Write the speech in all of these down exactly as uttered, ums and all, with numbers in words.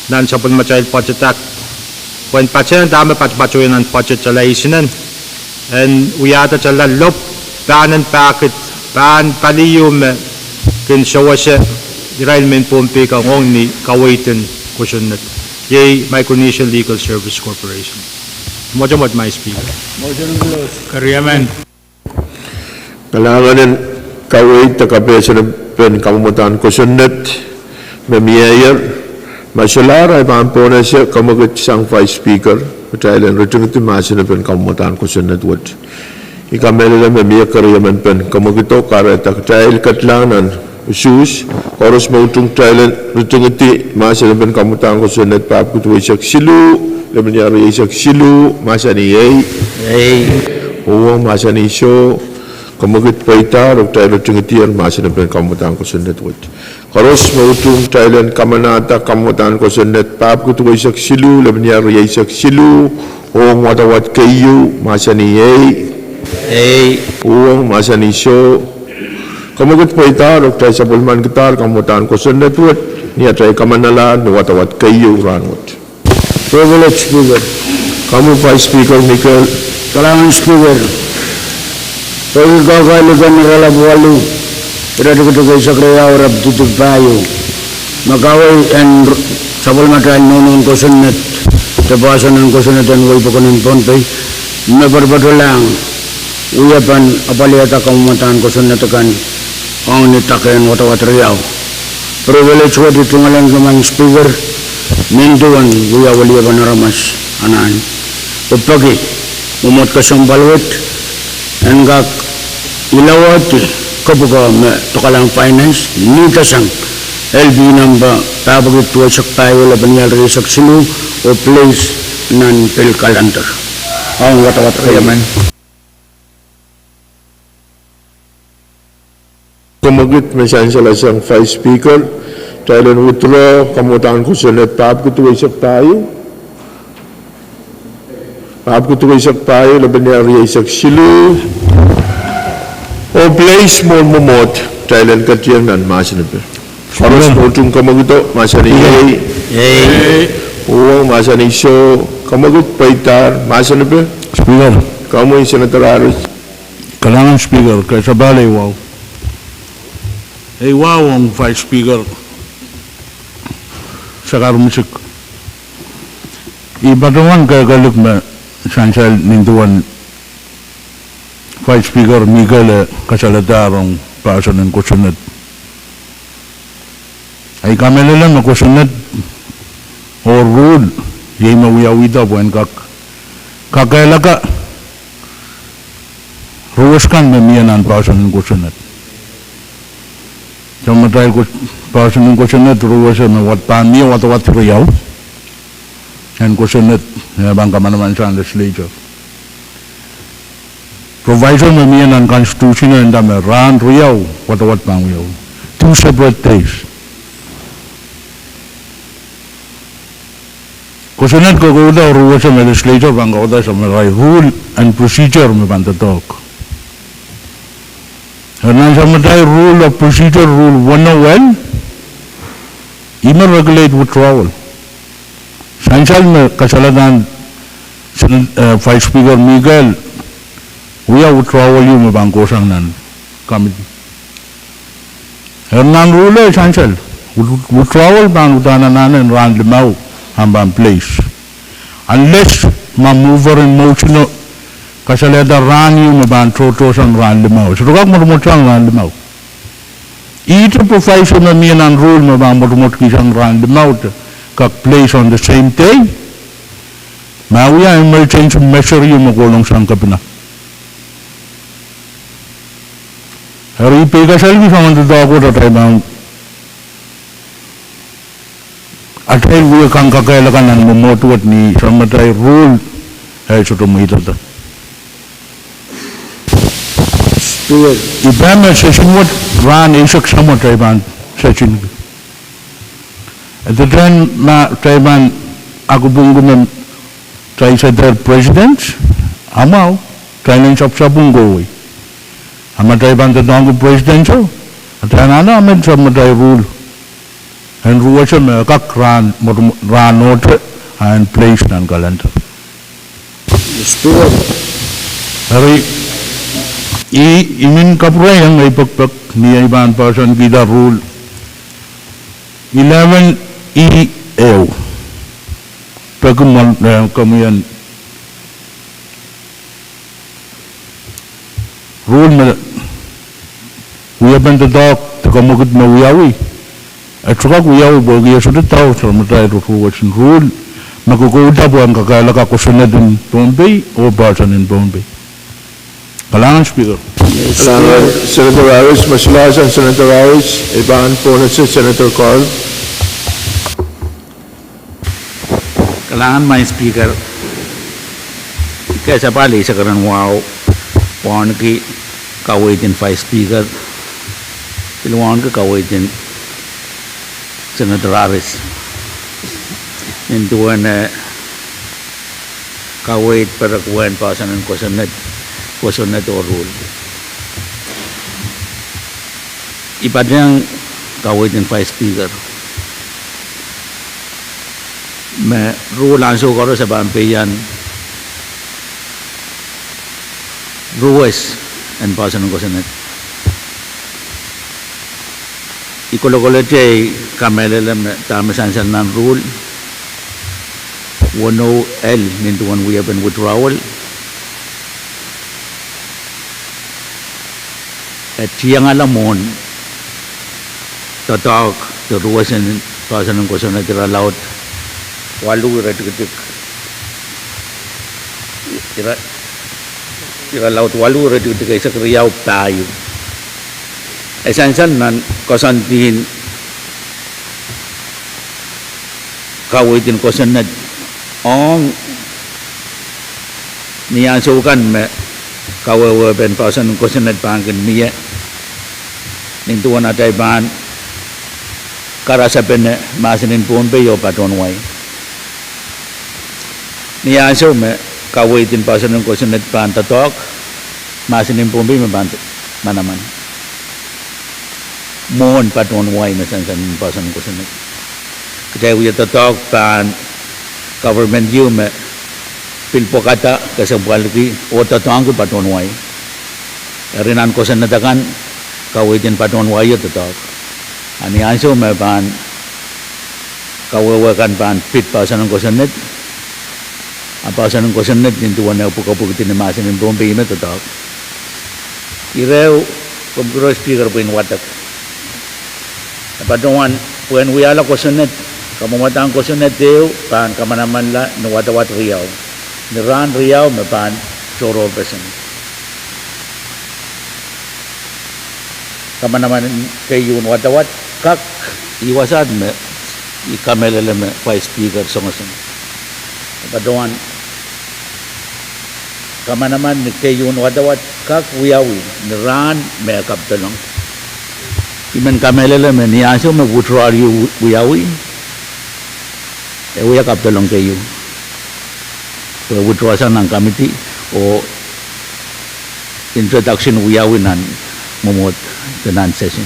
nan sapwellimatail budget act, pwehn patehng dahme patopatohie nan budget tala isinen, en wiahda tala lop, pahn en pahkid, pahn pali ieu me kin sewese irail mehn Pohnpei kan ong ni kaweid en kosonned, iei Micronesian Legal Service Corporation. Mwotomwot, Madam Speaker. Keriamen. Kalahngan en kaweid de kapehsenepen kamwohmwohdahn kosonned me mieier. Ma solahr, I pahn pohnese kemwekid sang Vice Speaker kitail en ritingidi mahsenepen kamwohmwohdahn kosonned wet. I kamehlele me mie keriemen pen kemwekido kahrehda kitail ketlahng nan usuhs. Koaros me utung kitail en ritingidi mahsenepen kamwohmwohdahn kosonned, pahpwiki duweisek siluh, lepin iar rieisek siluh, mahsanih ei. Uhwong, mahsanih soh. Kemwekid pweidahr oh kitail ritingidi mahsenepen kamwohmwohdahn kosonned wet. Koaros me utung kitail en kamanahda kamwohmwohdahn kosonned, pahpwiki duweisek siluh, lepin iar rieisek siluh, ong wadawad keieu, mahsanih ei. Uhwong, mahsanih soh. Kemwekid pweidahr oh kitail sapwellimanikdahr kamwohmwohdahn kosonned wet ni atail kamanalahr ni wadawad keieu rahnwet. Privilege Speaker. Komwi Vice Speaker Mikel. Kalahngan Speaker. Pwehki koakoahiek en irelaud waluh, iretikitik eisek riau, iretikitik pahieu, me kawei en sapwellimatail nohno en kosonned de poahsoan en kosonned en wehi pokon en Pohnpei, me poatopoatolahng wiepen apwalihada kamwohmwohdahn kosonned akan ong ni dake en wadawad riau. Privilege wet I tungoaleki Madam Speaker, nin duwen wia weliepen aramas anahn, oh peki mwomwohd kesempwal wet en kak ilawehdi kepwuko me dokalahng finance, nidasang L P number pahpwiki duweisek pahieu, lepin iar rieisek siluh, oh place nan pil calendar ong wadawad riau. Kemwekid me sansal sang Vice Speaker, kitail en withdraw kamwohmwohdahn kosonned pahpwiki duweisek pahieu, pahpwiki duweisek pahieu, lepin iar rieisek siluh, oh place mwohn mwomwohd kitail en ketieng nan mahsenepe. Koaros me utung kemwekido, mahsanih ei. Uhwong, mahsanih soh. Kemwekid pweidahr mahsenepe. Komwi Senator Harris. Kalahngan Speaker, kasapahl ei wahu. Ei wahu ong Vice Speaker Sakarmisik. I patohwan kehkehlik me sansal nin duwen Vice Speaker Mikel e kasalehdahr ong poahsoan en kosonned. I kamehlele me kosonned oh ruhl iei me wiawihda pwehn kak kakehlaka ruwes kan me mie nan poahsoan en kosonned. Samatail poahsoan en kosonned ruwese me pahn mie wadawad riau en kosonned, e pahn kamanaman sang legislature. Proviso me mie nan constitution e nda me rahn riau wadawad pahn wiawi, two separate days. Kosonned kokouda ruwese me legislature pahn kauwada samatail ruhl and procedure me pahn doadoahk. Eri nan samatail ruhl of procedure, ruhl weneu wet, ih me regulate withdrawal. Sansal me kasalehda Vice Speaker Mikel, wia withdrawal ieu me pahn kohsang nan committee. Eri nan ruhl e sansal, withdrawal pahn uhdahn anahne en rahn limau, ahpw pahn place. Unless ma mover en motion o kasalehda rahn ieu me pahn tohtohsang rahn limau, sohte kak mwotomwotsang rahn limau. Ihte proviso me mie nan ruhl me pahn mwotomwotki sang rahn limau de kak place on the same day, ma wia emergency measure ieu me kohlong sang kepina. Eri peikasalki soangen doadoahk wet atail pahn atail wie kankakehlaka nan mwomwohd wet ni samatail ruhl e sohte mweidada. I pahn me session wet rahn eisek samwa atail pahn sessionki. At the time ma atail pahn akupwungki me atail sehd president, a mwahu, atail en sapwsapwung kohwei. A ma atail pahn doadoahngki presidento, atail anahne emen samatail ruhl. en ruwese me kak rahn, rahn ohte, a en place nan calendar. Eri, I, I men kapwurehiong ei pekpek ni ei pahn poahsoankihda rule eleven E ehu. Peki mwo, eh, komwi en rule me wiepen doadoahk de kamwekid me wiawi. E sohte kak wiawi pwehki e sohte dau samatail ruruwet en rule me kokouda pwehn kakehlaka kosonned en Pohnpei oh poahsoan en Pohnpei. Kalahngan Speaker. Kalahngan Senator Harris, me silasan Senator Harris, I pahn pohnese Senator Carl. Kalahngan Maing Speaker, I kesapwal eisek ren wahu, wauneki kaweid en Vice Speaker, pil wauneki kaweid en Senator Harris nin duwen, eh, kaweid perek uwen poahsoan en kosonned, kosonned oh rule. I patehng kaweid en Vice Speaker me rule ansou koaros e pahn peian ruwes en poahsoan en kosonned. I kolokolete ei kamehlele me dahme sansal nan rule weneu L nin duwen wiepen withdrawal, e tiengala mwohn doadoahk de ruwes en poahsoan en kosonned irelaud waluh iretikitik, ire-, irelaud waluh iretikitik eisek riau pahieu. E sansal nan koasoandien kaweid en kosonned ong ni ansou kan me kawehwehpen poahsoan en kosonned pahn kin mie nin duwen atail pahn karasapene mahsen en Pohnpei oh patohwan wai. Ni ansou me kaweid en poahsoan en kosonned pahn doadoahk, mahsen en Pohnpei me pahn manaman mwohn patohwan wai me sansal nan poahsoan en kosonned. Kitail wia doadoahk pahn government ieu me pil pwekada, kesempwalki oh doadoahngki patohwan wai. Eri nan kosonned akan, kaweid en patohwan waio doadoahk. A ni ansou me pahn kawehwe kan pahn pid poahsoan en kosonned, a poahsoan en kosonned nin duwen eh pwukopwukdi ni mahsen en Pohnpei me doadoahk. Ire ehu, komw kupwure Speaker pwihn wadek. E patohwan pwehn wiahla kosonned, kamwomwadahn kosonned ehu pahn kamanamanla ni wadawad riau, ni rahn riau me pahn tohrohrpeseng. Kamanaman keieun wadawad kak, I wasaht me I kamehlele me Vice Speaker songosong. E patohwan kamanaman ni keieun wadawad kak wiawi ni rahn me e kapidolong. I men kamehlele me ni ansou me withdrawal ieu wiawi, e wia kapidolong keieu, pwe withdraw sang nan committee oh introduction wiawi nan mwomwohd de nan session.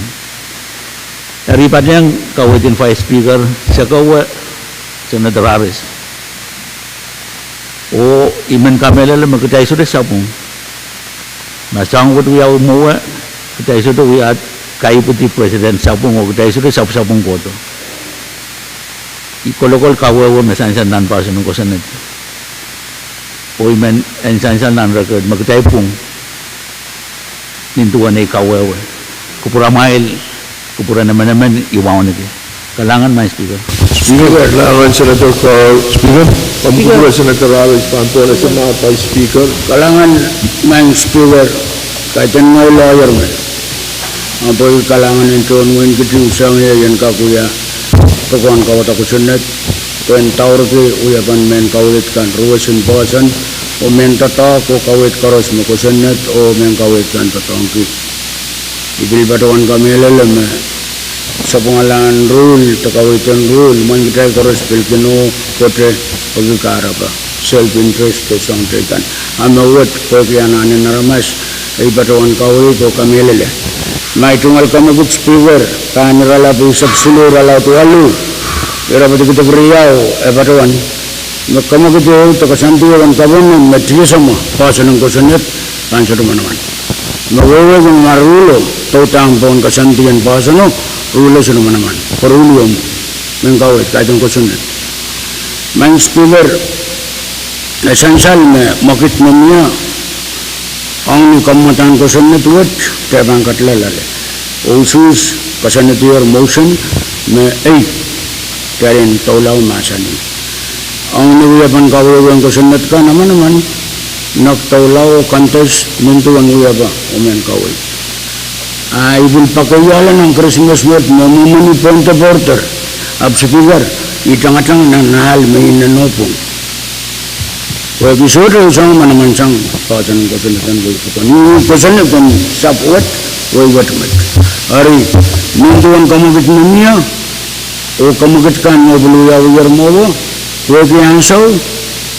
Eri I patehng kaweid en Vice Speaker, sekewe Senator Harris, oh I men kamehlele me kitail sohte sapwung. Ma soahng wet wiawi mwowe, kitail sohte wia kaipwidi President sapwung oh kitail sohte sapwsapwung kohdo. I kolokol kawehwe me sansal nan poahsoan en kosonned, oh I men en sansal nan record me kitail pwung nin duwen ei kawehwe. Kupwuramwail, kupwuren emenemen, I wauneki. Kalahngan Maing Speaker. Speaker, kalahngan Senator Carl. Speaker, komw kupwure Senator Harris pahn pohnese mah Vice Speaker. Kalahngan Maing Speaker, kaidehn ngehi lawyer me, ahpw pwehki kalahngan en tohn wehin Kitiw, soangen I en kak wia pokon kauwada kosonned, pwehn daurki wiepen mehn kaweid kan ruwes en poahsoan, oh mehn doadoahk oh kaweid koaros me kosonned oh mehn kaweid kan doadoahngki. I pil patohwan kamehlele me sapwungalahn rule de kaweid en rule, mwein kitail koaros pil kin oh pwoate pwehki kahrepe, self interest de soahng teikan. A me wet pwehki anahn en aramas, I patohwan kaweid oh kamehlele. Ma I tungoal kamwekid Speaker, pahn irelaud eisek siluh, irelaud waluh, irepwdikidek riau, e patohwan me kamwekid ehu de koasoandi en government me tiasamwa poahsoan en kosonned pahn sohte manaman. Me wehwehki ma ruhlo doudahng pohn koasoandi en poahsoano, ruhlo sohte manaman. Pwe ruhlo mwo, mehn kaweid, kaidehn kosonned. Maing Speaker, e sansal me mwekid me mie ong ni kamwadahn kosonned wet, de pahn ketla loale. Oh usuhs koasoanedier motion me ei, de ren doula mahsanih. Ong ni wiepen kawehwehn kosonned kan, manaman, nek doula oh contest nin duwen wiepe oh mehn kaweid. A I pil poakoiala nan Krismas wet me mwomwen point of order, ahpw Speaker, I tangatang nan ahl me I inenen pwung. Pwehki sohte I soang manaman sang poahsoan en kosonned en wehi pokon. Ni kosonned en sahpw wet, wehi wet met. Eri, nin duwen kamwekid me mie, oh kamwekid kan me pil wiawiher mwowe, pwehki ansou,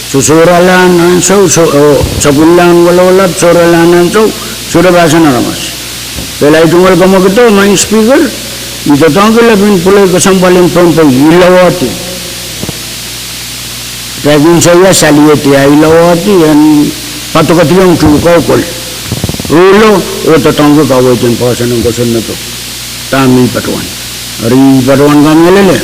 sosohralahn ansou, so, oh sapwellimen welohlap, sohralahn ansou, sohte pahsan aramas. Pil ahi tungoal kamwekido, Maing Speaker, I doadoahngki lepin pwuloi kesempwal en Pohnpei, I lawehdi. Kitail kin soia saliedi, I lawehdi en padokediong tu kaukol. Ruhlo, oh doadoahngki kaweid en poahsoan en kosonnedo. Dahme I patohwan. Eri I patohwan kamehlele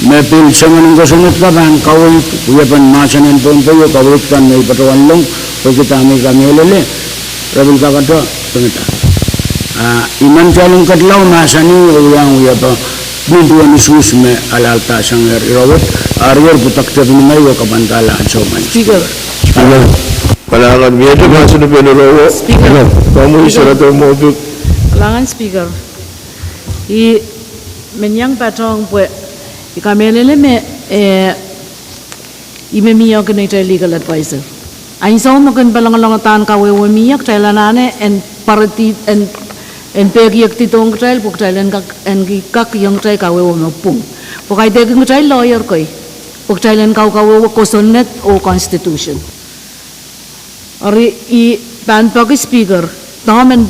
me pil soangen en kosonned kan pahn kaweid, wiepen mahsen en Pohnpei oh kaweid kan me I patohwan long, pwehki dahme I kamehlele, re pil kakato, pengida. A, I men talen ketla mahsanih oh wiahiong wiepe, nin duwen usuhs me alahldasangehr ire wet, a rier pwutak tepin mei oh kapandahla ansou, Maing Speaker. Speaker. Kalahngan, miehte mahsen en pen ire wet. Speaker. Komwi Senator Moffitt. Kalahngan Speaker. I men iang patohwan pwe I kamehlele me, eh, I me mie kin neitail legal advisor. Ansou me kin pelengolong dahn kawehwe mie, kitail anahne en pwaredi, en, en pehkiekdi dohng kitail, pwe kitail en kak, en kak iang kitail kawehwe me pwung. Pwe kaidehkin kitail lawyer kei, pwe kitail en kaukawehwe kosonned oh constitution. Eri I pahn peki Speaker, dahme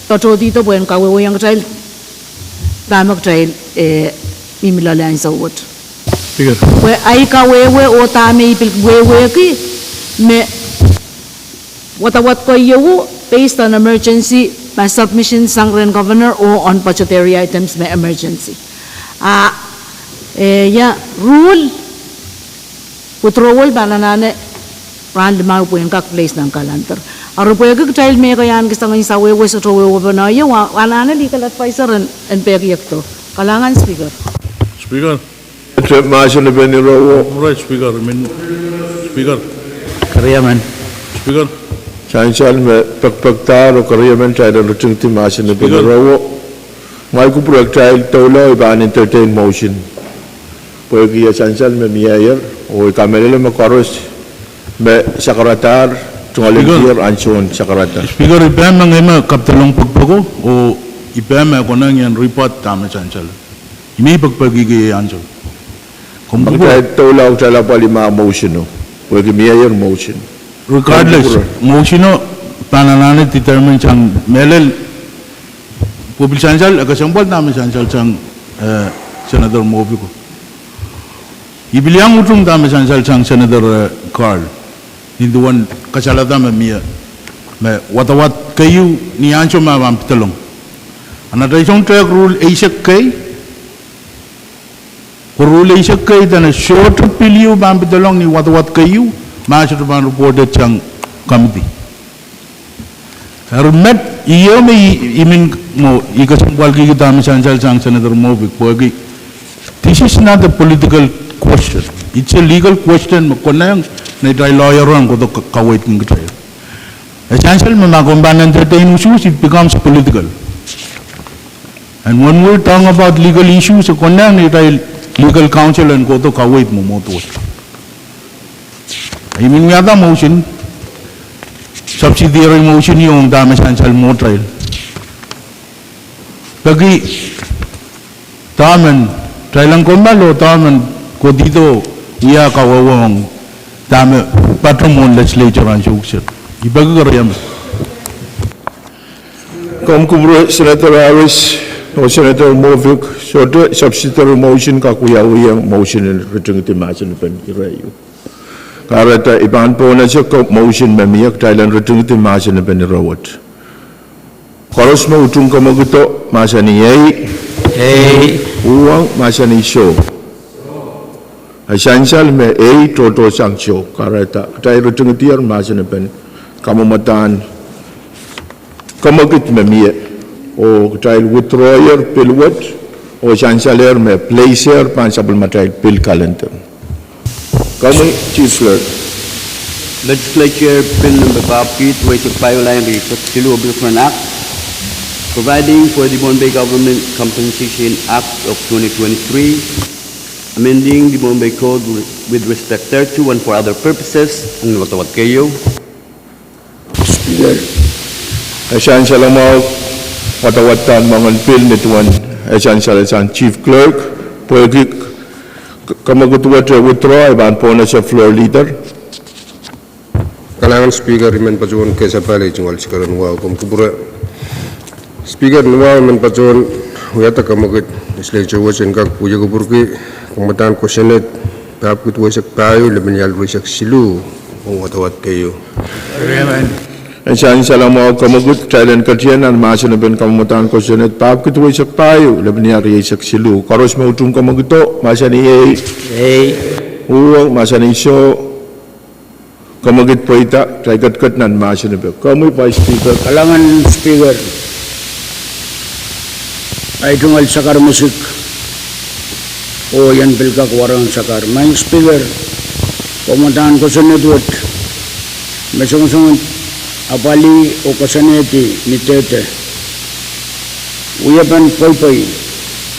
patohdido pwehn kawehwehiong kitail dahme kitail, eh, mihmi loale ansou wet. Pwe ahi kawehwe oh dahme I pil wehwehki me wadawad keieu based on emergency, ma submission sang rehn Governor oh on budgetary items me emergency. A, eh, ia, ruhl withdrawal pahn anahne rahn limau pwehn kak place nan calendar. Eri pwehki kitail me keiahnki soangen sawehwe sohte wehwehpen ie, wa anahne legal advisor en, en pehkiekdo. Kalahngan Speaker. Speaker. Mahsen en pen ire wet. Speaker, I men, Speaker. Keriemen. Speaker. Sansal me pekpekdahr oh keriemen, kitail en ritingdi mahsen en pen ire wet. Ngehi kupwure kitail doula I pahn entertain motion. Pwehki e sansal me mieier, oh I kamehlele me koaros me sakaradahr, tungoalendier ansou en sakarada. Speaker, I pahn, ma ngehi me kapidolong pekpeko, oh I pahn me konehng I en report dahme sansal. I men pekpekiki ansou. Komw kupwure? Kitail doula, kitail apwalih ma motion o, pwehki mieier motion. Regardless, motion o pahn anahne determine sang mehlel, pwe pil sansal, e kesempwal dahme sansal sang, eh, Senator Moffitt ko. I pil iang utung dahme sansal sang Senator, eh, Carl. Nin duwen kasalehda me mie, me wadawad keieu ni ansou me e pahn pidolong. A nan atail soun tehk ruhl eisek kei, pwe ruhl eisek kei dene sohte pil ieu pahn pidolong ni wadawad keieu, ma e sohte pahn reported sang committee. Eri met, I ieu me I, I men mwo, I kesempwalkihki dahme sansal sang Senator Moffitt, pwehki this is not a political question. It's a legal question me konehng neitail lawyer en kohdo ka-, kaweidkin kitail. E sansal me ma komw pahn entertain usuhs, it becomes political. And when we're talking about legal issues, e konehng neitail legal counsel en kohdo kaweid mwomwohdiso. I men wiahda motion, subsidiary motion ong dahme sansal mwohtail. Peki dahme, kitail en kommoal oh dahme kohdido wia kawehwe ong dahme pato mwohn legislature ansou kiset. I peki keriemen. Komw kupwure Senator Harris oh Senator Moffitt, sohte substitutory motion kak wiawiong motion en ritingidi mahsen en pen ire ieu. Kahrehda I pahn pohnese motion me mie, kitail en ritingidi mahsen en pen ire wet. Koaros me utung kamwakido mahsanih ei. Uhwong mahsanih soh. E sansal me ei tohtohsang soh. Kahrehda kitail ritingidier mahsen en pen kamwomwadahn kamwakid me mie, oh kitail withdrawyer pil wet, oh sansalehr me placeer pahn sapwellimatail pil calendar. Komwi Chief Clerk. Legislature Bill Number pahpwiki duweisek pahieu, lain rieisek siluh, Bill for an Act providing for the Pohnpei Government Compensation Act of twenty twenty-three, amending the Pohnpei Code with respect thereto and for other purposes. Wadawad keieu. Speaker. E sansal mwahu wadawaddahn mwoangen pil nin duwen e sansal sang Chief Clerk, pwehki kamwakid wet e withdraw, I pahn pohnese floor leader. Kalahngan Speaker, I men patohwan kesapahl ei tungoal sikeren wahu. Komw kupwure Speaker, ni wahu I men patohwan wiahda kamwakid Legislature wet en kak wia kupwurki kamwomwadahn kosonned pahpwiki duweisek pahieu, lepin ial rieisek siluh, ong wadawad keieu. E sansal mwahu kamwakid, kitail en ketien nan mahsen en pen kamwomwadahn kosonned pahpwiki duweisek pahieu, lepin ial rieisek siluh. Koaros me utung kamwakido mahsanih ei. Uhwong mahsanih soh. Kamwakid pweida, kitail ketiket nan mahsen en pen. Komwi Vice Speaker. Kalahngan Speaker, ei tungoal sakar misik, oh I en pil kak warohng sakar. Maing Speaker, kamwomwadahn kosonned wet me songosong apwalih oh koasoanehdi ni dehde wiepen pweipwei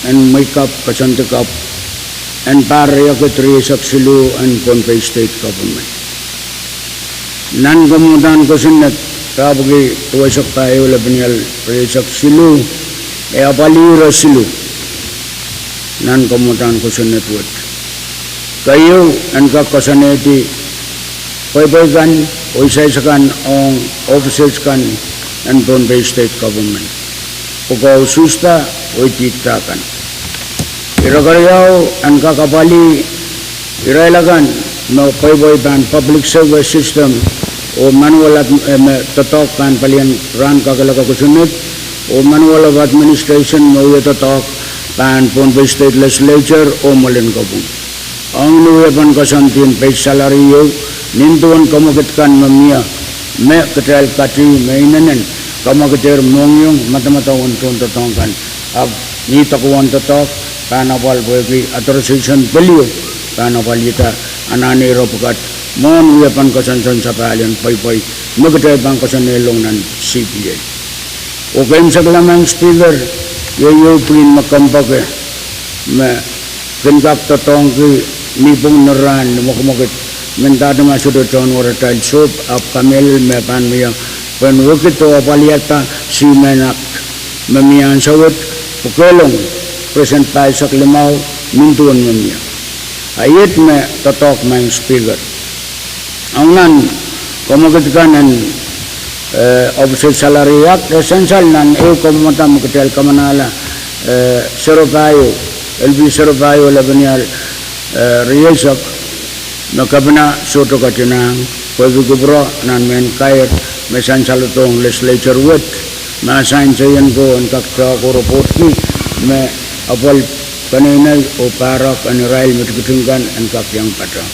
en mwehi kapw, koasoandi kapw en pahr riekid rieisek siluh en Pohnpei State Government. Nan kamwomwadahn kosonned pahpwiki duweisek pahieu, lepin ial rieisek siluh, e apwalih re siluh nan kamwomwadahn kosonned wet. Keieu, en kak koasoanehdi pweipwei kan oh isais akan ong offices kan en Pohnpei State Government, pwukoa usuhsda oh idihda kan. Ire keriau, en kak apwalih irail akan me pweipwei pahn public service system oh Manual of, eh, me doadoahk pahn palien rahn kakehlaka kosonned, oh Manual of Administration me wia doadoahk pahn Pohnpei State Legislature oh Mwoalen Kopwung. Ong ni wiepen koasoandien base salary ieu, nin duwen kamwakid kan me mie, me kitail kati me inenen kamwakidehr mohngiong madamadau en tohndoadoahk kan, ahpw ni doadoahk pahn apwal pwehki authorization pil ieu pahn apwalihda anahne ire pwukat mwohn wiepen koasoansoan sapahl en pweipwei me kitail pahn koasoanehlong nan C P A. Oh keimwseklahng Maing Speaker, iei ieu pwihn me kompoake me kin kak doadoahngki ni pwung ni rahn ni mwekimwekid, mendahte ma sohte tohn weratail sohp, ahpw kamehlel me pahn mie pwehn wekid oh apwalihada Simen Act me mie ansou wet, pwukehlong President pahisek limau nin duwen me mie. A iet me doadoahk Maing Speaker. Ong nan kamwakid kan en, eh, Officers Salary Act, e sansal nan ehu kamwomwada me kitail kamanahla, eh, serepahieu, L P serepahieu lepin ial, eh, rieisek, me kepina sohte ketinahng pwehki kupwure nan mehn kair me sansaledohng legislature wet, me assign seion ko en kak tehk oh reportki me apwal peneinei oh pahrek en irail me tikitik kan en kak iang patehng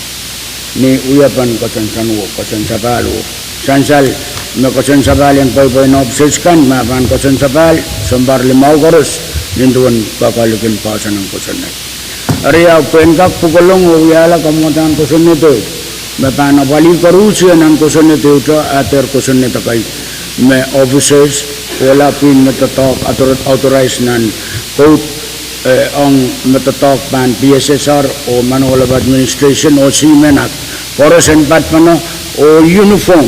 ni wiepen koasoansoan wo, koasoansapahl wo. Sansal me koasoansapahl en pweipwein officers kan me pahn koasoansapahl sounpar limau koaros nin duwen kehkehlikin poahsoan en kosonned. Eri ahpw pwehn kak pwukelong oh wiahla kamwomwadahn kosonned ehu me pahn apwalih koaruhsie nan kosonned ehute, a dehr kosonned ekei me officers kohla pwihn me doadoahk author-, authorize nan code, eh, ong me doadoahk pahn P S S R oh Manual of Administration oh Simen Act, koaros en patpene oh uniform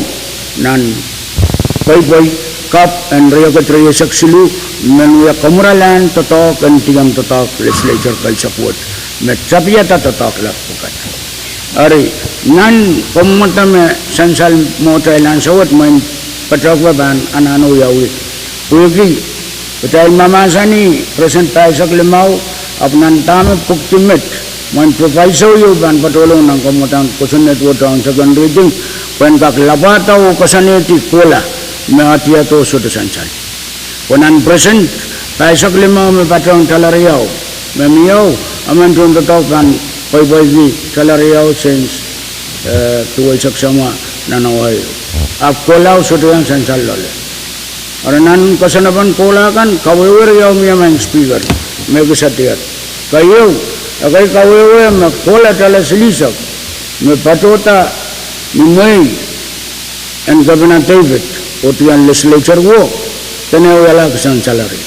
nan pweipwei kapw en riekid rieisek siluh, men wia kamwuralahn doadoahk en diong doadoahk legislature kaisek wet me tapiada doadoahk lap pwukat. Eri, nan kamwomwada me sansal mwohtail ansou wet, mwein petehkwe pahn anahne wiawi Pwehki kitail mahmahsanih Present pahisek limau, ahpw nan dahme pwukdi met, mwein proviso ieu pahn patohlong nan kamwadang kosonned wet ong second reading, pwehn kak lapwada oh koasoanehdi kohla me adiado sohte sansal. Pwe nan Present pahisek limau me patohng tala riau, me mieo, emen tohndoadoahk pahn pweipweiki tala riau sens, eh, duweisek samwa nan awa ieu. Ahpw kohlao sohte iang sansal loale. Eri nan koasoanepen kohla kan, kawehwe riau mie, Madam Speaker, me kitail diar. Keieu, ekei kawehwe me kohla tala silihsek me patohda ni mwehi en Kepina David oh dian legislature wo, dene wiahla kisin salary.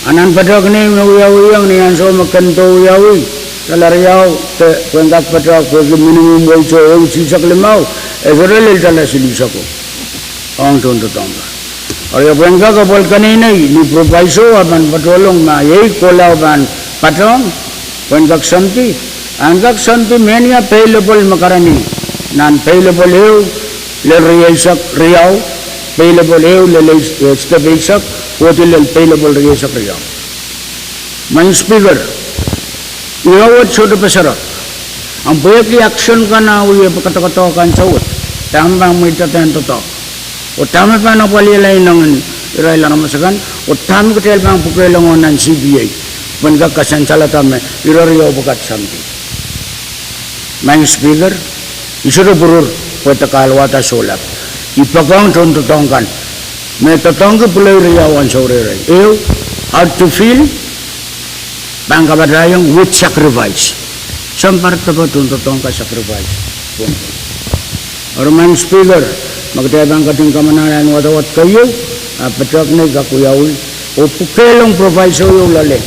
A nan patohwan nei me wiawiong ni ansou me Kento wiawi, tala riau de pwehn kak patohwan pwehki minimum wage oh ehu silihsek limau, e sohte lel tala silihsek ko ong tohndoadoahk kan. Eri pwehn kak apwal keneinei ni proviso a pahn patohlong ma iei kohlao pahn patohng, pwehn kak soandi, ahn kak soandi mehnia pay level me karanih nan pay level ehu lel rieisek riau, pay level ehu lel, eh, step eisek, kohdi lel pay level rieisek riau. Madam Speaker, ire wet sohte pesero. Ahpw pwehki action kan a wie pakadokadohk ansou wet, dahme pahn mweidada en doadoahk, oh dahme pahn apwalihala inengen irail aramas akan, oh dahme kitail pahn pwukehlongo nan C P A, pwehn kak kasansalada me ire riau pwukat soandi. Madam Speaker, I sohte pwurur pwe de kahlwahda sohlap. I poakohng tohndoadoahk kan me doadoahngki pwuloi riau ansou rehrail. Ehu, how to feel, pahn kapatahiong with sacrifice. Sounpar depe tohndoadoahk kan sacrifice. Eri Madam Speaker, ma kitail pahn ketin kamanahla nan wadawad keieu, a patohwan nei kak wiawi oh pwukehlong proviso ieu loale,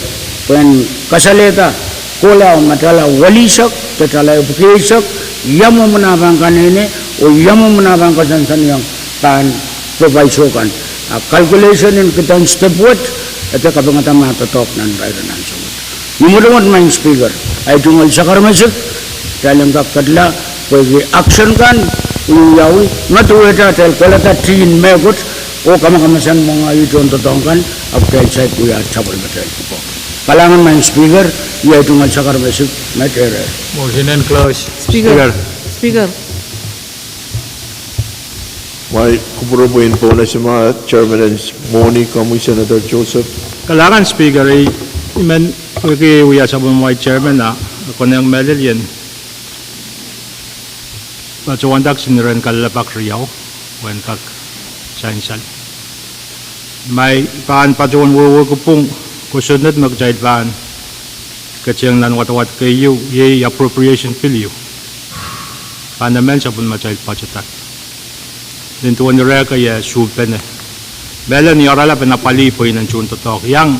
pwehn kasalehda kohlao me tala welihsek de tala epwiki eisek, ia mwomwen a pahn keneinei oh ia mwomwen a pahn koasoansoaniong pahn proviso kan. A calculation en kiden step wet, e de kapingada ma doadoahk nan irair en ansou wet. Ni mwotomwot Madam Speaker, ahi tungoal sakarmesik, kitail en kak ketla pwehki action kan wiawi, me duwehte atail kolada tihn mehkot oh kamakamasan mwenge tohndoadoahk kan, ahpw kitail saik wia sapwellimatail pwukoa. Kalahngan Madam Speaker, iei ahi tungoal sakarmesik me dehr. Motion en close. Speaker. Speaker. Mwail kupwur pwe en pohnese ma chairman en Mwohni, komwi Senator Joseph. Kalahngan Speaker, I men pwehki wia sapwellimamwail chairman a konehng mehlel ien patohwanda kisin iren kalelapak riau, pwehn kak sansal. Ma I pahn patohwan wehwehki pwung kosonned me kitail pahn keteng nan wadawad keieu, iei appropriation bill ieu, pahn emen sapwellimatail budget act. Nin duwen ire kei e suhpene, mehlel ni oaralap en apwalih pweinen tohndoadoahk iang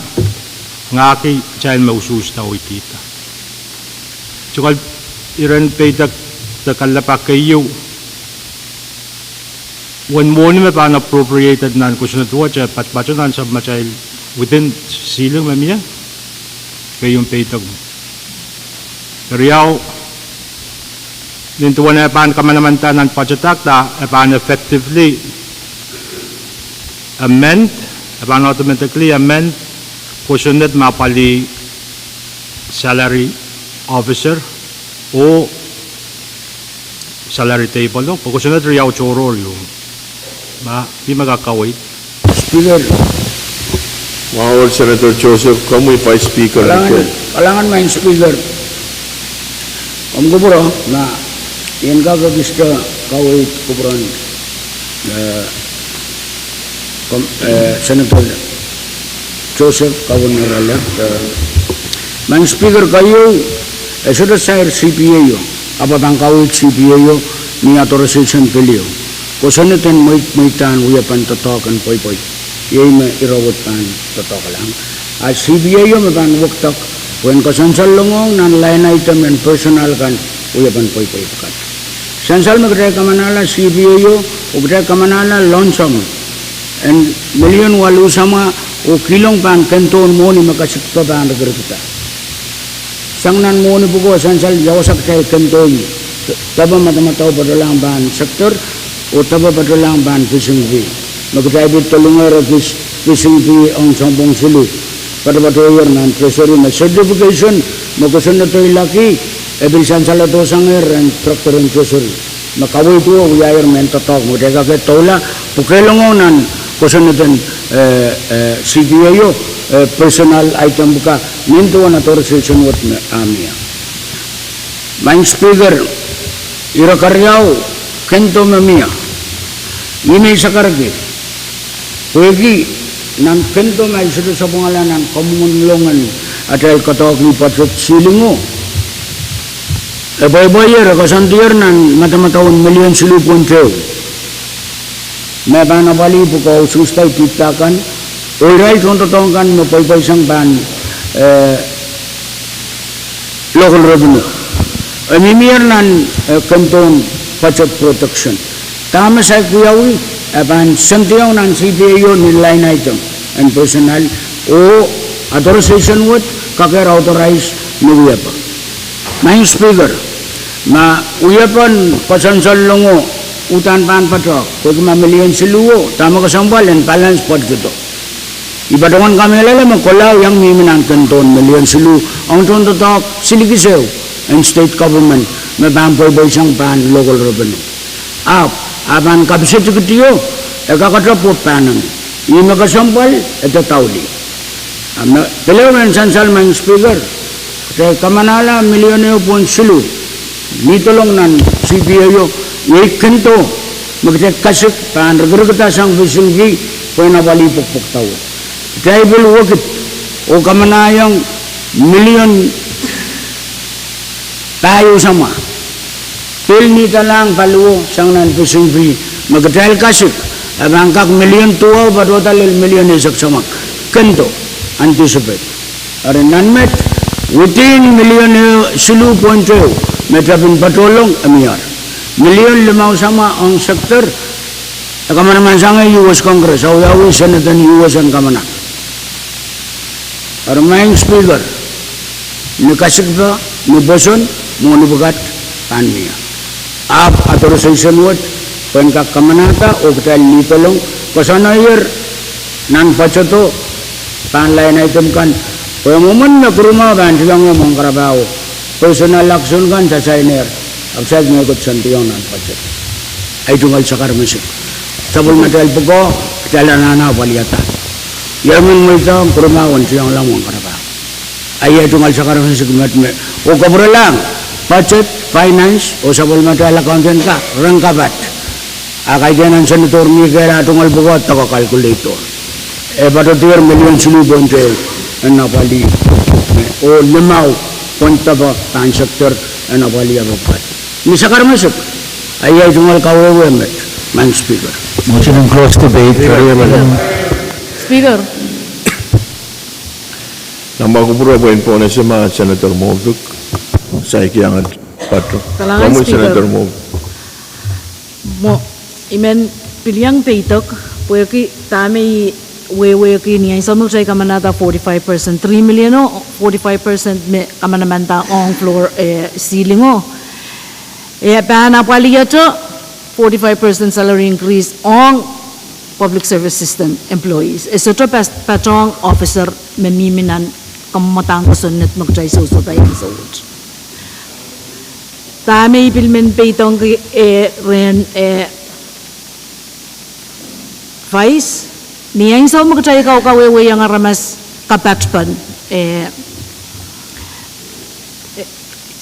ngahki kitail me usuhsda oh idihda tungoal iren peidek de kalelapak keieu. Uwen mwohni me pahn appropriated nan kosonned wet e patpato nan sapwellimatail within ceiling me mie, keieu peidek. Riau, nin duwen e pahn kamanamanada nan budget act a e pahn effectively amend, e pahn automatically amend kosonned me apwalih salary officer oh salary table o, pwe kosonned riau tohrohr ieu. Ma, I me kak kaweid. Speaker. Mwahu Senator Joseph, komwi Vice Speaker. Kalahngan, kalahngan Madam Speaker. Komw kupwure, ma I en kak ekiste kaweid kupwuren, eh, kom, eh, Senator Joseph, Kauwen Ngerale, eh, Madam Speaker, keieu, e sohte sair C P A o, ahpw e pahn kaweid C P A o ni authorization bill ieu. Kosonned en mweid, mweidahn wiepen doadoahk en pweipwei, iei me ire wet pahn doadoahk kilang. A C P A o me pahn wekdek pwehn kasansal longohng nan line item en personnel kan, wiepen pweipwei pwukat. Sansal me kitail kamanahla C P A o, oh kitail kamanahla loansoang en million waluh samwa, oh kihlong pahn kendohn mwohni me kasikpe pahn rikirikda. Sang nan mwohni pwuko sansal ia wasa kitail kendohie, depe madamadau patohlahng pahn sector, oh depe patohlahng pahn pising fee. Me kitail pil dolungehr ekis Pisingki ong sounpwong siluh. Patopatohier nan Treasury me certification me kosonnedo ilaki, e pil sansaledo sang rehn Director en Treasury me kaweid wia wiahier mehn doadoahk me kitail kak doula, pwe kehlail nan kosonned en, eh, eh, C P A o, eh, personal item pwukat, nin duwen authorization wet me a mie. Maing Speaker, ire keriau, kendo me mie. Ih me I sakarki. Pwehki nan kendo me I sohte sapwungala nan kamwomwen lolong en atail koadoahki budget ceiling o, e pweipweier, e koasoandier nan madamadau en million siluh point ehu me pahn apwalih pwukoa usuhs da, I pid pak kan, oh irail tohndoadoahk kan me pweipweisang pahn, eh, local revenue. E mihmier nan, eh, kendohn budget protection. Dahme saik wiawi, e pahn sentiong nan C P A o ni line item en personnel, oh authorization wet, kakehr authorize ni wiepe. Maing Speaker, ma wiepen koasoansoan lolongo uhdahn pahn patohdo, pwehki ma million siluh o, dahme kesempwal en balance budget o. I patohwan kamehlele me kola iang mihmi nan kendohn million siluh, ong tohndoadoahk silikis ehu en state government, me pahn pweipweisang pahn local revenue. Ahpw, a pahn kapisitikitio, e kakete pwe pahn eng. Ih me kesempwal, e dadaulih. A me, pil ehu en sansal Maing Speaker, de kamanahla million ehu point siluh, ni dolong nan C P A o, iei kendo, me kitail kasik, pahn rikirikda sang pisingki, pwehn apwalih pwokpwokda wet. Kitail pil wekid, oh kamanahiong million pahieu samwa. Pil ni dalahng paliwo sang nan pisingki, me kitail kasik, e pahn kak million duwau patohda lel million eisek samwa. Kendo, anticipate. Eri nan met, within million siluh point ehu, me tepin patohlong, e mie. Million limau samwa ong sector, e kamanaman sang U S Congress, awiawi Senate en U S en kamana. Eri Maing Speaker, ni kasikpe, ni pwoson, mwohni pwukat, pahn mie. Ahpw authorization wet, pwehn kak kamanahda, oh kitail ni dolong, koasoandier, nan budget o, pahn line item kan, pwe mwomwen me kurumwa pahn tiong mwohn karapaho, personnel action kan, sasainer, ahpw saik me koasoandiong nan budget. Ei tungoal sakaramesik. Sapwellimatail pwukoa, kitail anahne apwalihada. Ie men mweidohng, kurumwa en tiongla mwohn karapaho. Ei tungoal sakaramesik met me, oh kapwurelahng, budget, finance, oh sapwellimatail accountant ka, ren kapat. A kaidehn en Senator Nikehl a tungoal pwukoa dake calculator. E patohdier million siluh point ehu, en apwalih. Oh limau, pwehn depe pahn sector, en apwalih ape pwukat. Ni sakaramesik, ei tungoal kawehwe met, Maing Speaker. Motion to close debate. Speaker. Nan kupwur pwe en pwonese ma Senator Moffitt, saik iang pato. Kalahngan Speaker. Senator Moffitt. Mwo, I men pil iang peidek, pwehki dahme I wehwehki ni ansou me kitail kamanahda forty-five percent, three million o, forty-five percent me kamanamanda ong floor, eh, ceiling o. E pahn apwalihete forty-five percent salary increase ong public service system employees. E sohte pat-, patohng officer me mihmi nan kamwadang kosonned me kitail sohsohte ansou wet. Dahme I pil men peidengki, eh, rehn, eh, Vice, ni ansou me kitail kaukawehwehiong aramas kapatpen, eh,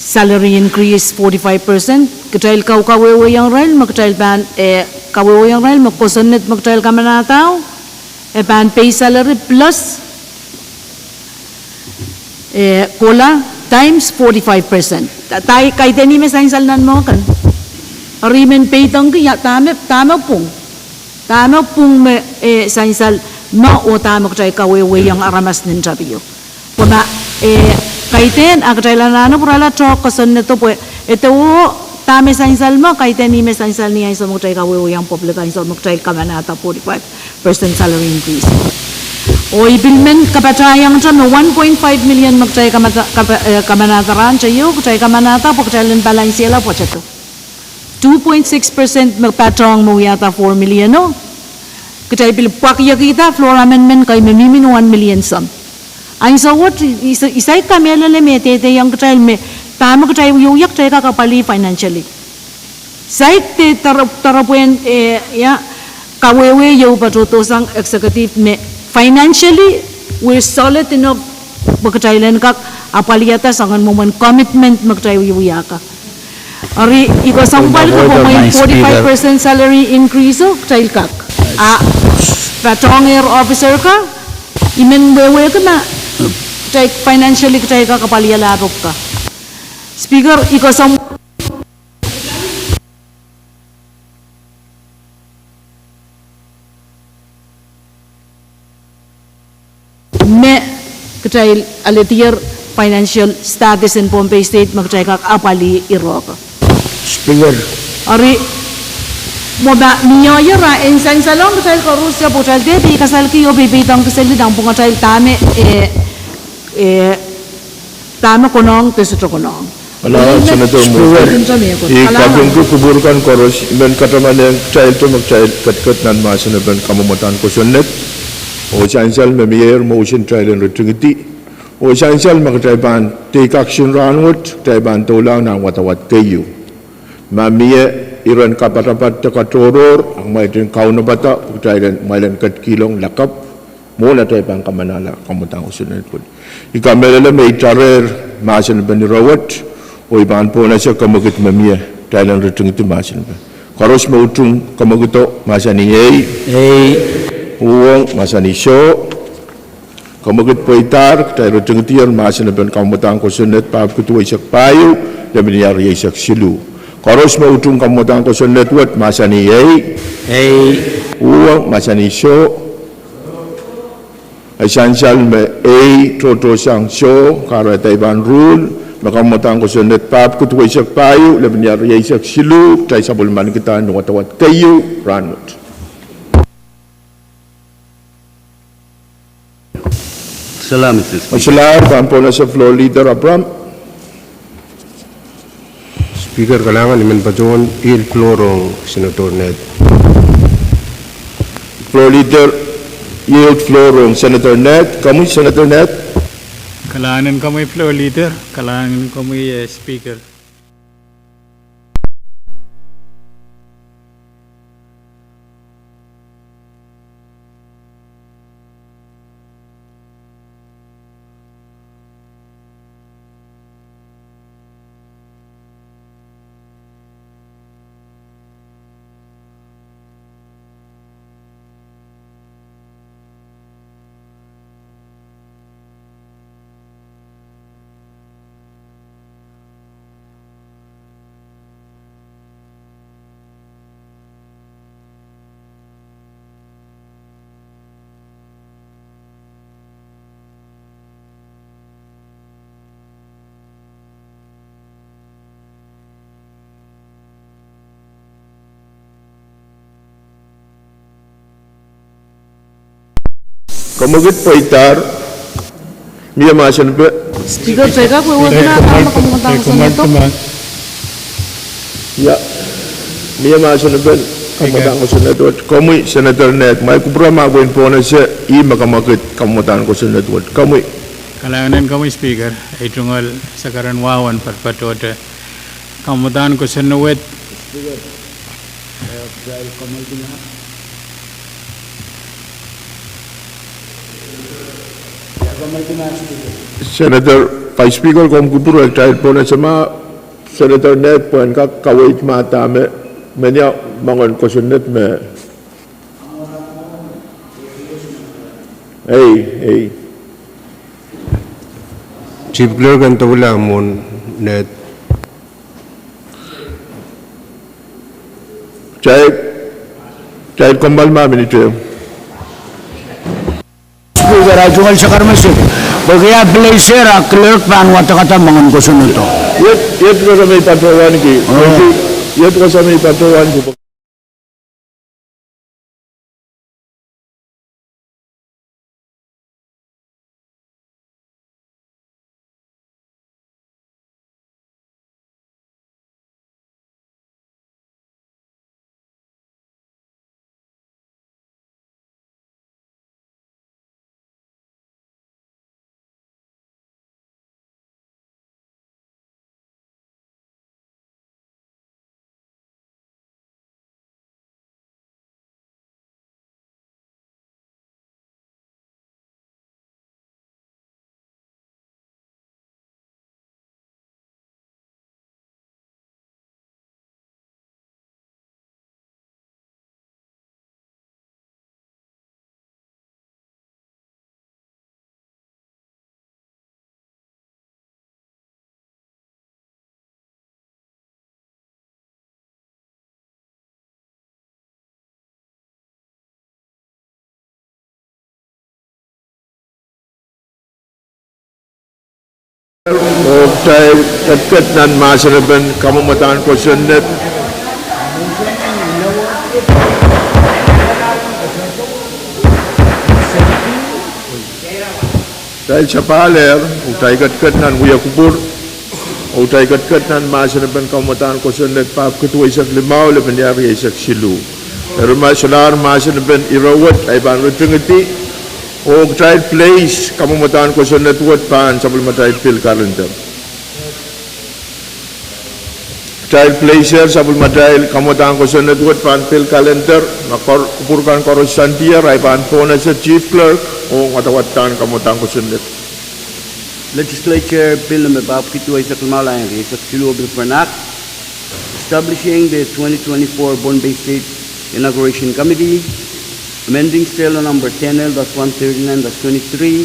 salary increase forty-five percent, kitail kaukawehwehiong irail me kitail pahn, eh, kawehwehiong irail me kosonned me kitail kamanahda o, e pahn pay salary plus, eh, kola times forty-five percent. Da, da, kaidehn ih me sansal nan mwo kan. Eri I men peidengki ia, dahme, dahme pwung. Dahme pwung me, eh, sansal mwo oh dahme kitail kawehwehiong aramas nin tapio. Pwe ma, eh, kaidehn a kitail anahne pwurala tohk kosonnedo pwe, eh, dewo dahme sansal mwo, kaidehn ih me sansal ni ansou me kitail kawehwehiong public ansou me kitail kamanahda forty-five percent salary increase. Oh I pil men kapatahiongete me one point five million me kitail kamata-, kapa-, eh, kamanahda rahn teio, kitail kamanahda pwe kitail en balansihla pwoatedo. Two point six percent me patohng me wiahda four million o. kitail pil pwakiekihda floor amendment kei me mihmi ni one million some. Ansou wet I, I, I saik kamehlele me dehdehong kitail me dahme kitail wiewia kitail kak apwalih financially. Saik de doaropwehn, eh, ia, kawehwe ieu patohdohsang executive me financially we're solid enough pwe kitail en kak apwalihada soangen mwomwen commitment me kitail wiewia ka. Eri I kesempwal ko pwe mwein forty-five percent salary increase o kitail kak. A patohwehr officer ka, I men wehwehki ma kitail financially kitail kak apwalihada pwuhk ka. Speaker, I kesempwal me kitail alehdier financial status en Pohnpei State me kitail kak apwalih irohko. Speaker. Eri, mwo ma mie ier a en sansalohng kitail koaros ia pwe kitail dehr pei kasalki oh pei pei dang kiseli dang pwungatail dahme, eh, eh, dahme konehng de sohte konehng. Senator Murphy, I kapingki kupwur kan koaros, I men katamanehng kitail me kitail ketiket nan mahsen en kamwomwdahn kosonned. Oh sansal me mie motion kitail en ritingidi. Oh sansal me kitail pahn take action rahnwet, kitail pahn doulahng nan wadawad keieu. Ma mie iren kapatapat de katohrohr, a kumwail en kaunopada, kitail en, kumwail en ketikihong lakapw. Mwohn atail pahn kamanahla kamwomwdahn kosonned wet, I kamehlele me I tarehr mahsen en ire wet, oh I pahn pohnese kemwekid me mie, kitail en ritingidi mahsen en. Koaros me utung kemwekido mahsanih ei. Ei. Uhwong mahsanih soh. Kemwekid pweidahr, kitail ritingidier mahsen en kamwomwdahn kosonned, pahpwiki duweisek pahieu, lepin ia rieisek siluh. Koaros me utung kamwomwdahn kosonned wet mahsanih ei. Ei. Uhwong mahsanih soh. Ei sansal me ei tohtohsang soh, kahrehda I pahn ruhl me kamwomwdahn kosonned pahpwiki duweisek pahieu, lepin ia rieisek siluh, kitail sapwellimanikihda ni wadawad keieu rahnwet. Salam, Mister Speaker. Salam, pahn pohnese Floor Leader Abraham. Speaker, kalahngan, I men patohwan yield floor ong Senator Ned. Floor Leader, yield floor ong Senator Ned. Komwi Senator Ned. Kalahngan komwi Floor Leader, kalahngan komwi, eh, Speaker. Kemwekid pweidahr, mie mahsen pe. Speaker, take up, we want to know about the Commonwealth. Ia, mie mahsen pe, kamwomwdahn kosonned wet. Komwi Senator Ned, ma I kupwure ma kitail en pohnese, ih me kemwekid kamwomwdahn kosonned wet. Komwi. Kalahngan komwi Speaker, ei tungoal sakaren wawan patpatohte kamwomwdahn kosonned wet. Senator, Vice Speaker, komw kupwure kitail pohnese ma Senator Ned pwehn kak kaweid ma dahme, menia moangen kosonned me. Ei, ei. Chief Clerk en dawehla mwohn Ned. Kitail, kitail kommoal ma minit ehu. Speaker, ei tungoal sakaren me sik. Pwehki a pil ese a clerk pahn wadekada moangen kosonnedo. Iet, iet koasoandi me I patohwanki. Oh. Iet koasoandi me I patohwanki. Kitail ketiket nan mahsen en kamwomwdahn kosonned. Kitail sapahl ehr, oh kitail ketiket nan wia kupwur, oh kitail ketiket nan mahsen en kamwomwdahn kosonned, pahpwiki duweisek limau, lepin ehr rieisek siluh. Eri ma solahr mahsen en ire wet, ahi pahn ritingidi, oh kitail place kamwomwdahn kosonned wet pahn sapwellimatail pil kalender. Kitail place ehr sapwellimatail kamwomwdahn kosonned wet pahn pil kalender, ma kupwur kan koaros sandier, ahi pahn pohnese Chief Clerk, oh wadawad dahn kamwomwdahn kosonned. Legislature Bill number pahpwiki duweisek limau, lain rieisek siluh, Bill for an Act establishing the twenty twenty-four Pohnpei State Inauguration Committee, amending State Law number ten L dash one thirty-nine dash twenty-three,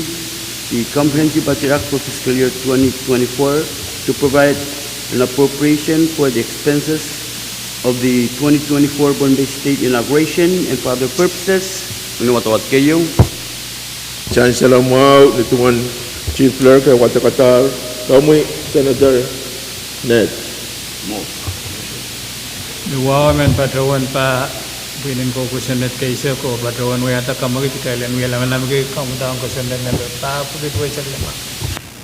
the Comprehensive Budget Act for fiscal year twenty twenty-four to provide an appropriation for the expenses of the twenty twenty-four Pohnpei State Inauguration and for other purposes. Ni wadawad keieu. Sansal mwahu, ni duwen Chief Clerk eh wadekadahr, komwi Senator Ned. Ni wahu men patohwan pahn pwihn en kosonned keisek oh patohwan wiahda kamwekid, kitail en wia lamalamki kamwomwdahn kosonned nan pahpwiki duweisek limau,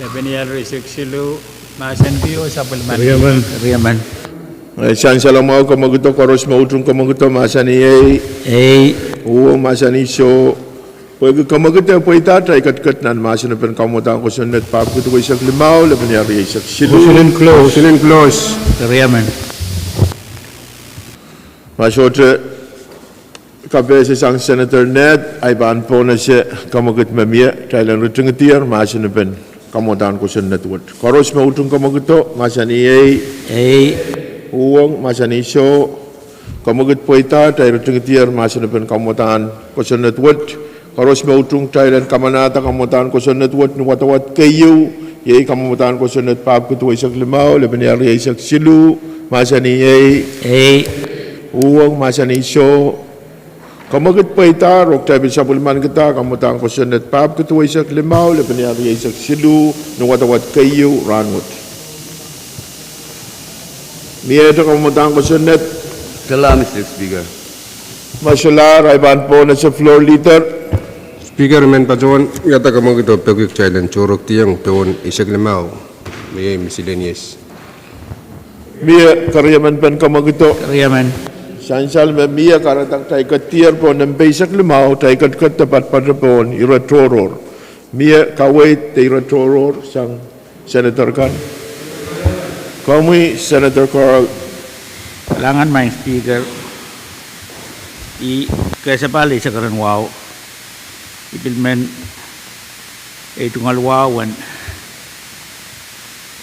lepin ehr rieisek siluh, mahsanihki oh sapwellimaniki. Riemen. Riemen. Eh, sansal mwahu, kamwekido, koaros me utung kamwekido, mahsanih ei. Ei. Uhwong, mahsanih soh. Pwehki kamwekid eh pweida, kitail ketiket nan mahsen en kamwomwdahn kosonned, pahpwiki duweisek limau, lepin ehr rieisek siluh. Motion in close. Motion in close. Riemen. Ma sohte kapehse sang Senator Ned, ahi pahn pohnese kamwekid me mie, kitail en ritingidier mahsen en kamwomwdahn kosonned wet. Koaros me utung kamwekido, mahsanih ei. Ei. Uhwong, mahsanih soh. Kamwekid pweida, kitail ritingidier mahsen en kamwomwdahn kosonned wet. Koaros me utung, kitail en kamanahda kamwomwdahn kosonned wet ni wadawad keieu, iei kamwomwdahn kosonned pahpwiki duweisek limau, lepin ehr rieisek siluh, mahsanih ei. Ei. Uhwong, mahsanih soh. Kamwekid pweida, oh kitail pil sapwellimanikihda kamwomwdahn kosonned pahpwiki duweisek limau, lepin ehr rieisek siluh, ni wadawad keieu rahnwet. Miehte kamwomwdahn kosonned? Kala, Mister Speaker. Ma solahr, ahi pahn pohnese Floor Leader. Speaker, I men patohwan wiahda kamwekido pwehki kitail en tohrohrkiong pohn eisek limau, me iei miscellaneous. Mie keriemen pen kamwekido. Keriemen. Sansal me mie, kahrehda kitail ketier pohn nempe eisek limau, kitail ketiket de patopato pohn ire tohrohr. Mie kaweid de ire tohrohr sang Senator kan. Komwi Senator Carl. Kalahngan, Maing Speaker. I kesepahl eisek erein wahu. I pil men ei tungoal wahu en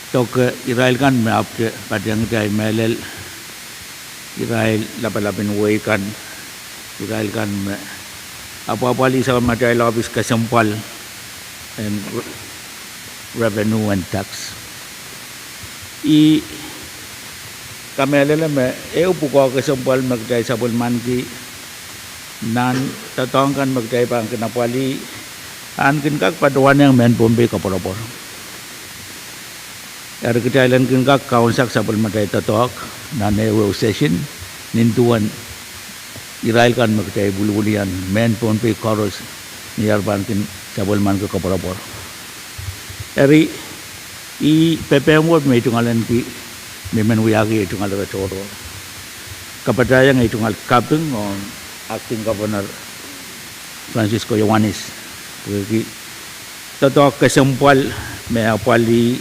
doke irail kan me ahpwete patehng kitail mehlel, irail lapalap en wehi kan, irail kan me apwapwalih sapwellimatail ohpis kesempwal en re-, revenue and tax. I kamehlele me ehu pwukoa kesempwal me kitail sapwellimaniki nan doadoahk kan me kitail pahn kin apwalih, pahn kin kak patohwanehng mehn Pohnpei koapworopwor. Eri kitail en kin kak kaunsak sapwellimatail doadoahk nan ehu ehu session, nin duwen irail kan me kitail pwulopwulian, mehn Pohnpei koaros, ni ar pahn kin sapwellimaniki koapworopwor. Eri, ih pepehm wet me I tungoal ahneki, me I men wiahki ei tungoal ire tohrohr. Kapatahieng ei tungoal kaping ong Acting Governor Francisco Iohannis, pwehki doadoahk kesempwal me apwalih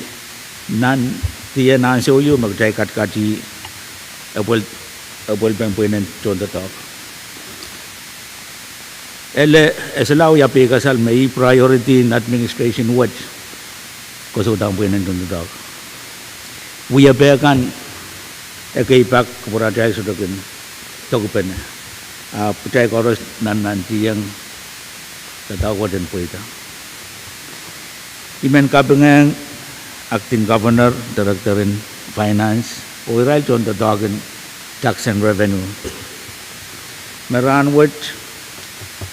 nan tiahk ansou ieu me kitail katikati epwel, epwelpen pweinen tohndoadoahk. Ele, e solahr wia peikasal me ih priority en administration wet, koasoandahn pweinen tohndoadoahk. Wiepe kan ekei pak kupwuratail sohte kin dokpene. Ahpw kitail koaros nannantihong doadoahk wet en pweida. I men kapingehng Acting Governor, Director in Finance, oh irail tohndoadoahk en Tax and Revenue, me rahnwet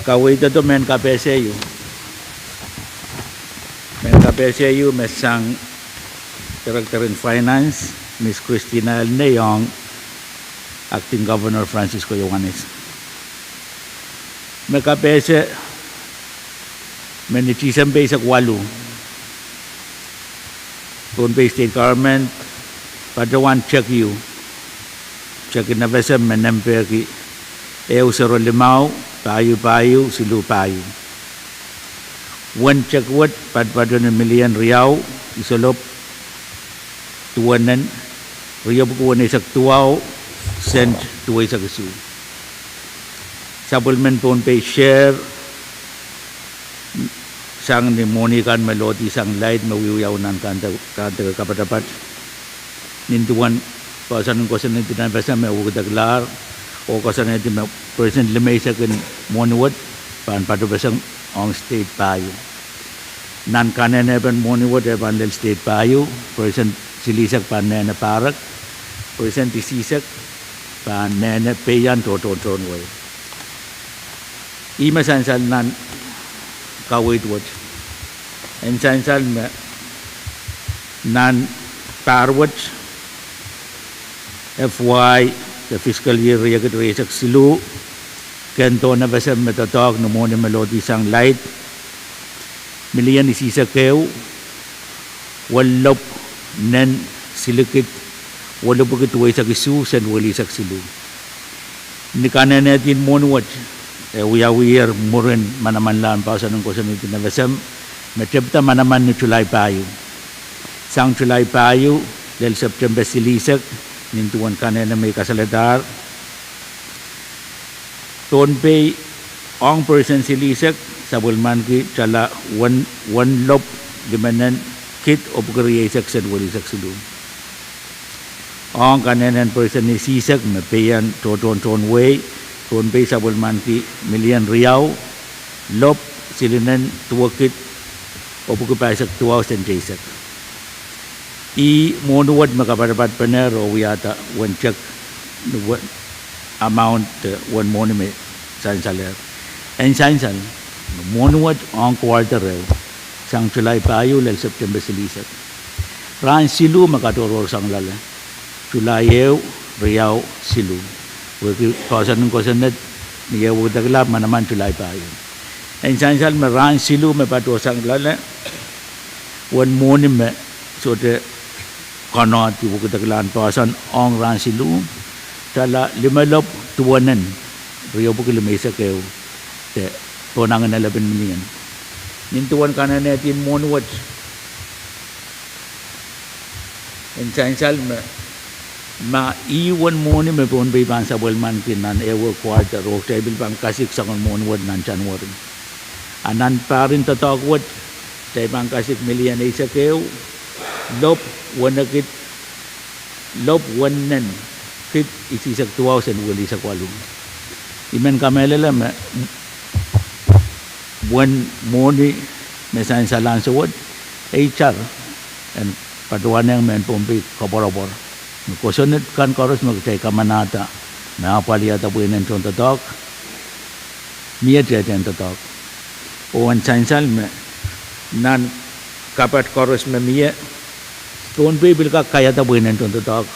kaweidodo mehn kapehse ieu, mehn kapehse ieu me sang Director in Finance, Miss Christina Elnei, ong Acting Governor Francisco Ioanis. Me kapehse me ni Tisempe eisek waluh, Pohnpei State Government patohwan check ieu, check en F S M me nempe ki ehu sero limau, pahieu pahieu, siluh pahieu. Uwen check wet patopato ni milion riau, isolop duwenen, riepwuki weneisek duwau, sent duweisek isuh. Sapwellimen Pohnpei share sang ni mwohni kan me lohdi sang light me wiewiawi nan kandeke, kandeke kapatapat. Nin duwen poahsoan en kosonned en F S M me wekidekla, oh koasoanehdi me percent limeisek en mwohni wet pahn patopeseng ong state pahieu. Nan kanehnepen mwohni wet e pahn lel state pahieu, percent silihsek pahn nehne pahrek, percent isihsek pahn nehne peian tohtohn tohn wehi. Ih me sansal nan kaweid wet. En sansal me nan pahr wet, F Y, de fiscal year riekid rieisek siluh, kehn dohn F S M me doadoahk ni mwohni me lohdi sang light, milion isihsek ehu, welilopw nen silikid, welipwiki duweisek isuh, sent welihsek siluh. Ni kanehnehdi en mwohni wet e wiawiher mwurin manamanlahn poahsoan en kosonned en F S M me tepida manaman ni July pahieu. Sang July pahieu lel Septempe silihsek, nin duwen kanehne me I kasalehdahr, Pohnpei ong percent silihsek sapwellimanki tala wen, wenlopw limenen kid epwiki rieisek sent welihsek siluh. Ong kanehnen percent isihsek me peian tohtohn tohn wehi, Pohnpei sapwellimanki milion riau, lopw silinen duwekid epwiki pahisek duwau sent eisek. Ih mwohni wet me kapatapat penehr oh wiahda uwen check, uwen amount, uwen mwohni me sansalehr. En sansal, mwohni wet ong quarter ehu, sang July pahieu lel Septempe silihsek, rahn siluh me katohrohr sang loale, July ehu, riau, siluh. Pwehki poahsoan en kosonned ni eh wekidekla manaman July pahieu. En sansal me rahn siluh me patohsang loale, uwen mwohni me sohte konohdi wekideklahn poahsoan ong rahn siluh, tala limelopw duwenen, riepwiki limeisek ehu, de pohnangin eleven million. Nin duwen kanehnehdi en mwohni wet, en sansal me ma ih uwen mwohni me Pohnpei pahn sapwellimanki nan ehu quarter oh kitail pil pahn kasik soangen mwohni wet nan January, a nan pahrin doadoahk wet kitail pahn kasik milion eisek ehu, lopw wenekid, lopw wennen kid isihsek duwau sent welihsek waluh. I men kamehlele me uwen mwohni me sansal ansou wet, e itar en patohwanehng mehn Pohnpei koapworopwor me kosonned kan koaros me kitail kamanahda me apwalihada pweinen tohndoadoahk, mie tehtehn doadoahk. Oh en sansal me nan kapat koaros me mie, Pohnpei pil kak kaiada pweinen tohndoadoahk,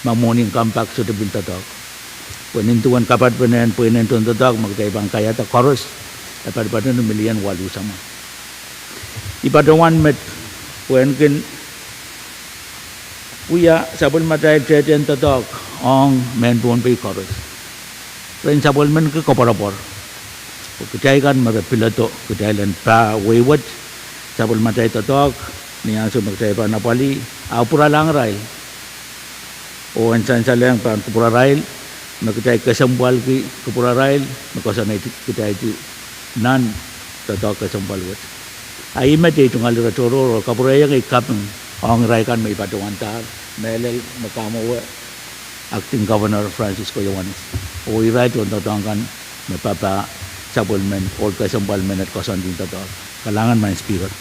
ma mwohni en compact sohte pil doadoahk. Pwe nin duwen kapatpenehn pweinen tohndoadoahk me kitail pahn kaiada koaros, e patopato ni milion waluh samwa. I patohwan met pwehn kin wia sapwellimatail tehtehn doadoahk ong mehn Pohnpei koaros. Ren sapwellimanki koapworopwor. Pwe kitail kan me re piledo kitail en pah wehi wet, sapwellimatail doadoahk, ni ansou me kitail pahn apwalih, ahpw pwuralahng irail. Oh en sansalehng pahn kupwurarail, me kitail kesempwalki kupwurarail me koasoanehdi kitail nan doadoahk kesempwal wet. A ih met ei tungoal ire tohrohr oh kapwurehiong ei kaping ong irail kan me I patohwandahr, mehlel me kamwewe Acting Governor Francisco Ioanis, oh irail tohndoadoahk kan me papah sapwellimen ohl kesempwal menet koasoandi doadoahk. Kalahngan Madam Speaker.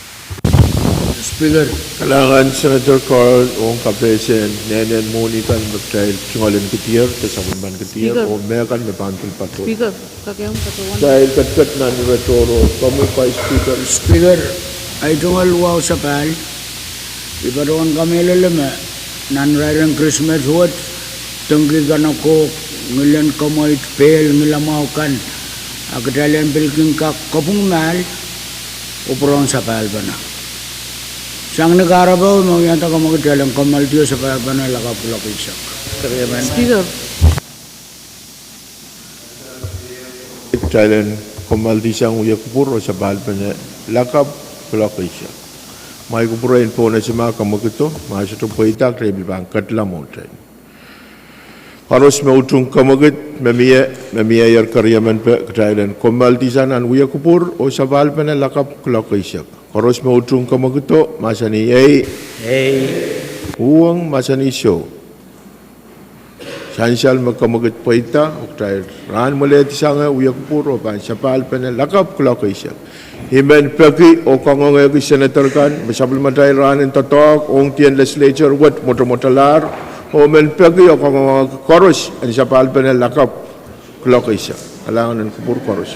Speaker. Kalahngan Senator Carl ong kapehsen nehnen mwohni kan me kitail tungoal en kidier de sapwelliman kidier oh mehkan me pahn pil patohdo. Speaker, kitail ketiket nan ire tohrohr, komwi Vice Speaker. Speaker, ei tungoal wahu sapahl. I patohwan kamehlele me nan irair en Krismas wet, dengki kan o kohk, ngilen kemweid, pehl, ngilamwahu kan, a kitail en pil kin kak kapwungmahl oh pwurehng sapahlpene. Sang ni kahrepe me wiahda, kamwekid kitail en kommoaldi oh sapahlpene lakapw kuloak eisek. Kitail en kommoaldisang wia kupwur oh sapahlpene lakapw kuloak eisek. Mwahi kupwure, en pohnese ma kamwekido, ma sohte pweida, kitail pil pahn ketla mwohtail. Koaros me utung kamwekid me mie, me mieier keriemen pe, kitail en kommoaldisang nan wia kupwur oh sapahlpene lakapw kuloak eisek. Koaros me utung kamwekido, mahsanih ei. Uhwong, mahsanih soh. Sansal me kamwekid pweida, oh kitail rahn mwelehdisange wia kupwur oh pahn sapahlpene lakapw kuloak eisek. I men peki oh kangoangehki senator kan me sapwellimatail rahn en doadoahk ong dihn legislature wet mwotomwotalahr, oh men peki oh kangoangehki koaros en sapahlpene lakapw kuloak eisek. Kalahngan en kupwur koaros.